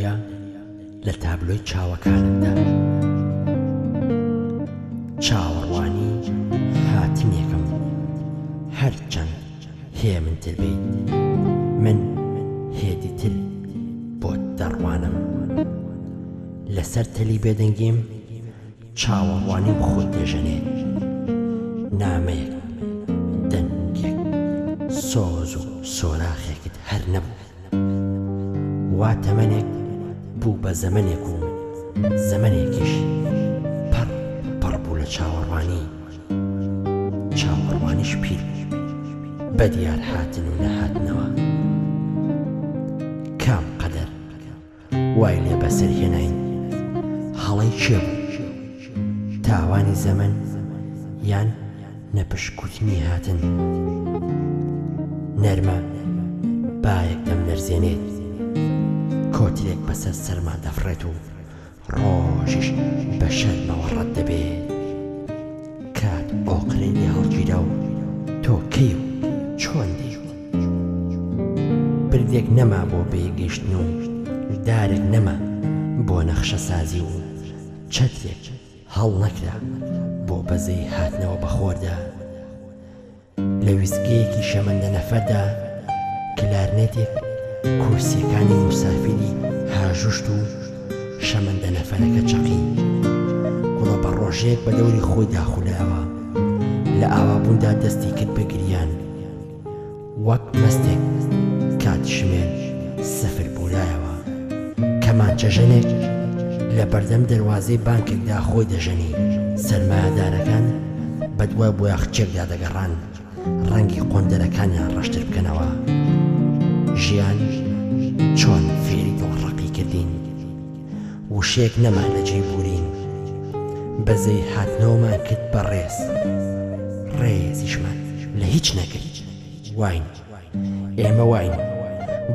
دەریا لە تابلۆی چاوەکانتدا. چاوەڕوانی هاتنێکم هەرچەند هێمنتر بیت من هێدیتر بۆت دەڕوانم. لەسەر تەلی بێدەنگیم چاوەڕوانیم خۆی دەژەنێت. نامەیەک، دەنگێک، سۆز و سۆراخێکت هەر نەبوو. وا تەمەنێک بوو بە زەمەنێک و زەمەنێکیش پڕ پڕ بوو لە چاوەڕوانی. چاوەڕوانیش پیر بوو بە دیار هاتن و نەهاتنەوە. کام قەدەر وای لێ بەسەر هێناین؟ هەڵەی کێ بوو؟ تاوانی زەمەن یان نەپشکوتنی هاتن؟ نەرمە بایەک دەملەرزێنێت، کۆترێک بەسەر سەرما دەفڕێت و ڕۆژیش بە شەرمەوە ڕەت دەبێت. کات ئۆقرەی لێ هەڵگیرا و تۆ کەی و چۆن دێیت؟ پردێک نەما بۆ بەیەکگەیشتن و دارێک نەما بۆ نەخشەسازی و چەترێک هەڵنەکرا بۆ بەزەی هاتنەوە بە خۆردا. لە ویستگەیەکی شەمەندەنەفەردا کلارنێتێک کورسییەکانی موسافیری هاژوشت و شەمەندەنەفەرەکە چەقی. گوڵە بەڕۆژەیەک بە دەوری خۆیدا خولایەوە. لە ئاوابووندا دەستی کرد بە گریان. وەک مەستێک کاتژمێر سفر بورایەوە. کەمانچەژەنێک لە بەردەم دەروازەی بانکێکدا خۆی دەژەنی. سەرمایەدارەکان بەدوای بۆیاخچیەکدا دەگەڕان ڕەنگی قۆندەرەکانیان ڕەشتر بکەنەوە. ژیان چۆن فێری دڵڕەقی کردین. وشەیەک نەما لە جێی بورین. بەزەی هاتنەوەمان کرد بە ڕێز. ڕێزیشمان لە هیچ نەکرد. واین. ئێمە واین.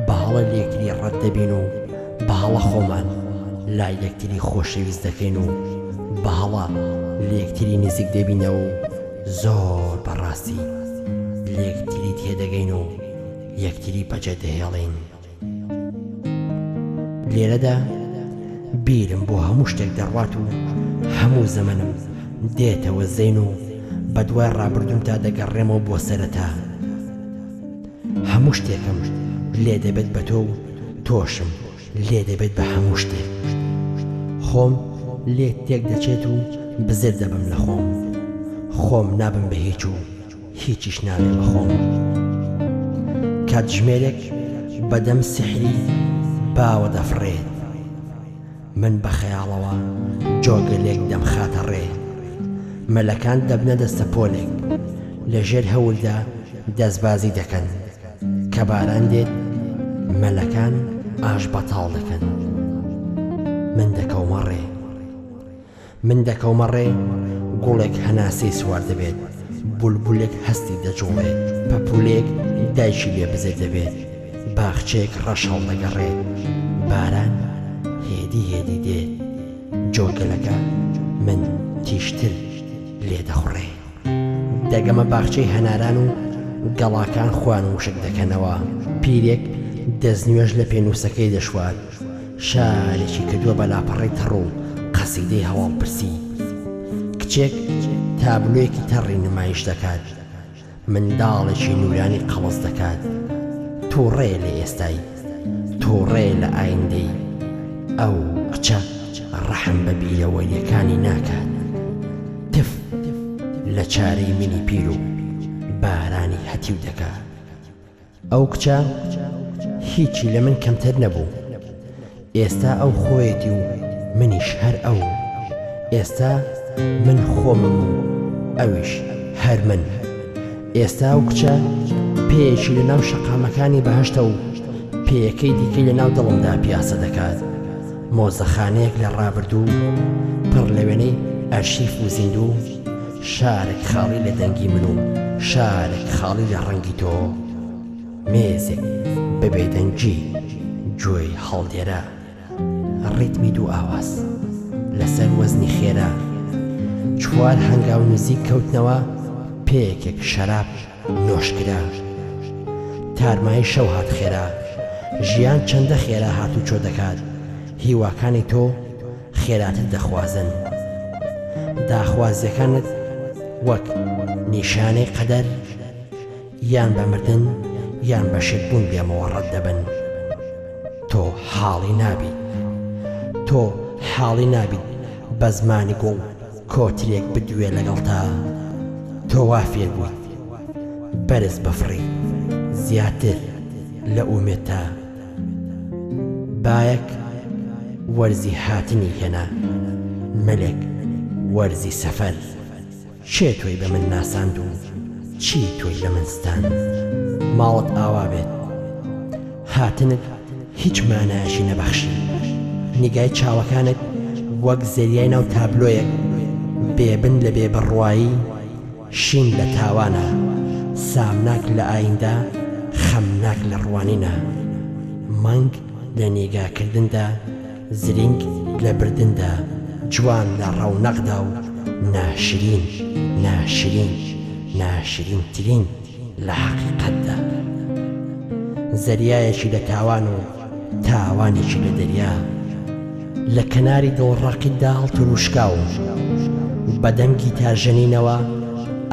بە هەڵە لە یەکتری ڕەت دەبین و بە هەڵە خۆمان لای یەکتری خۆشەویست دەکەین و بە هەڵە لە یەکتری نزیک دەبینەوە و زۆر بە ڕاستی لە یەکتری تێدەگەین و یەکتری بەجێ دەهێڵین. لێرەدا بیرم بۆ هەموو شتێک دەڕوات و هەموو زەمەنم دێتەوە زەین و بەدوای ڕابردوومتا دەگەڕێمەوە بۆ سەرەتا. هەموو شتێکم لێ دەبێت بە تۆ و تۆشم لێ دەبێت بە هەموو شتێک. خۆم لێ تێک دەچێت و بزر دەبم لە خۆم. خۆم نابم بە هیچ و هیچیش نابێ بە خۆم. کاتژمێرێک بە دەم سیحری باوە دەفڕێت. من بە خەیاڵەوە جۆگەلێک دەمخاتە ڕێ. مەلەکان دەبنە دەستەپۆلێک. لە ژێر هەوردا دەستبازی دەکەن. کە باران دێت مەلەکان ئاش بەتاڵ دەکەن. من دەکەومە ڕێ. من دەکەومە ڕێ، گوڵێک هەناسەی سوار دەبێت، بولبولێک هەستی دەجوڵێت، پەپوولەیەک دایکی لێ بزر دەبێت، باخچەیەک ڕەش هەڵدەگەڕێت، باران هێدی هێدی دێت، جۆگەلەکە من تیژتر لێ دەخوڕێ. دەگەمە باخچەی هەناران و گەڵاکان خۆیان وشک دەکەنەوە. پیرێک دەستنوێژ لە پێنووسەکەی دەشوات. شارێکی کردووە بە لاپەڕەی تەڕ و قەسیدەی هەواڵپرسی. کچێک تابلۆیەکی تەڕی نمایش دەکات. منداڵێکی نوورانی قەڵس دەکات. تووڕەیە لە ئێستای. تووڕەیە لە ئایندەی. ئەو کچە ڕەحم بە بیرەوەرییەکانی ناکات. تف لە چارەی منی پیر و بارانی هەتیو دەکات. ئەو کچە هیچی لە من کەمتر نەبوو. ئێستا ئەو خۆیەتی و منیش هەر ئەو. ئێستا من خۆمم و ئەویش هەر من. ئێستا ئەو کچە پێیەکی لە ناو شەقامەکانی بەهەشتە و پێیەکەی دیکەی لە ناو دڵمدا پیاسە دەکات. مۆزەخانەیەک لە ڕابردوو پڕ لە وێنەی ئەرشیف و زیندوو، شارێک خاڵی لە دەنگی من و شارێک خاڵی لە ڕەنگی تۆ، مێزێک بە بێدەنگی گوێی هەڵدێرا، ڕیتمی دوو ئاواز لەسەر وەزنی خێرا، چوار هەنگاو نزیک کەوتنەوە، پێکێک شەراب نۆشکرا، تارمایی شەو هات خێرا، ژیان چەندە خێرا هاتوچۆ دەکات. هیواکانی تۆ خێراتر دەخوازن. داخوازیەکانت وەک نیشانەی قەدەر یان بە مردن یان بە شێت بوون لێمەوە ڕەت دەبن. تۆ حاڵی نابیت. تۆ حاڵی نابیت بە زمانی گوڵ کۆترێک بدوێ لەگەڵتا. تۆ وا فێر بوویت بەرز بفڕی زیاتر لە ئومێدتا. بایەک وەرزی هاتنی هێنا، مەلێک وەرزی سەفەر. کێ تۆی بە من ناساند و چی تۆی لە من ستاند؟ ماڵت ئاوا بێت. هاتنت هیچ مانایەکی نەبەخشی. نیگای چاوەکانت وەک زەریای ناو تابلۆیەک بێبن لە بێبڕوایی، شین لە تاوانە، سامناک لە ئایندە، خەمناک لە ڕوانینە. مانگ لە نیگاکردندا، زرینگ لە بردندا، جوان لە ڕەونەقدا و ناشرین، ناشرین، ناشرینترین لە حەقیقەتدا. زەریایەکی لە تاوان و تاوانێکی لە دەریا. لە کەناری دڵڕەقیتدا هەڵتروشکاوم. بە دەم گیتارژەنینەوە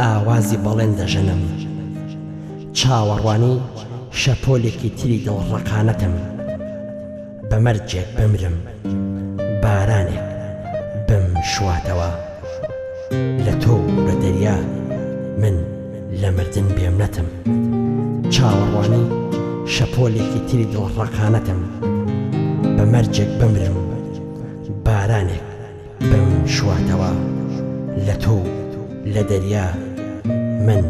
ئاوازی بەڵێن دەژەنم. چاوەڕوانی شەپۆلێکی تری دڵڕەقانەتم. بە مەرجێک بمرم بارانێک بمشواتەوە لە تۆ و لە دەریا من لە مردن بێمنەتم چاوەڕوانی شەپۆلێکی تری دڵڕەقانەتم بە مەرجێک بمرم بارانێک بمشواتەوە لە تۆ و لە دەریا من.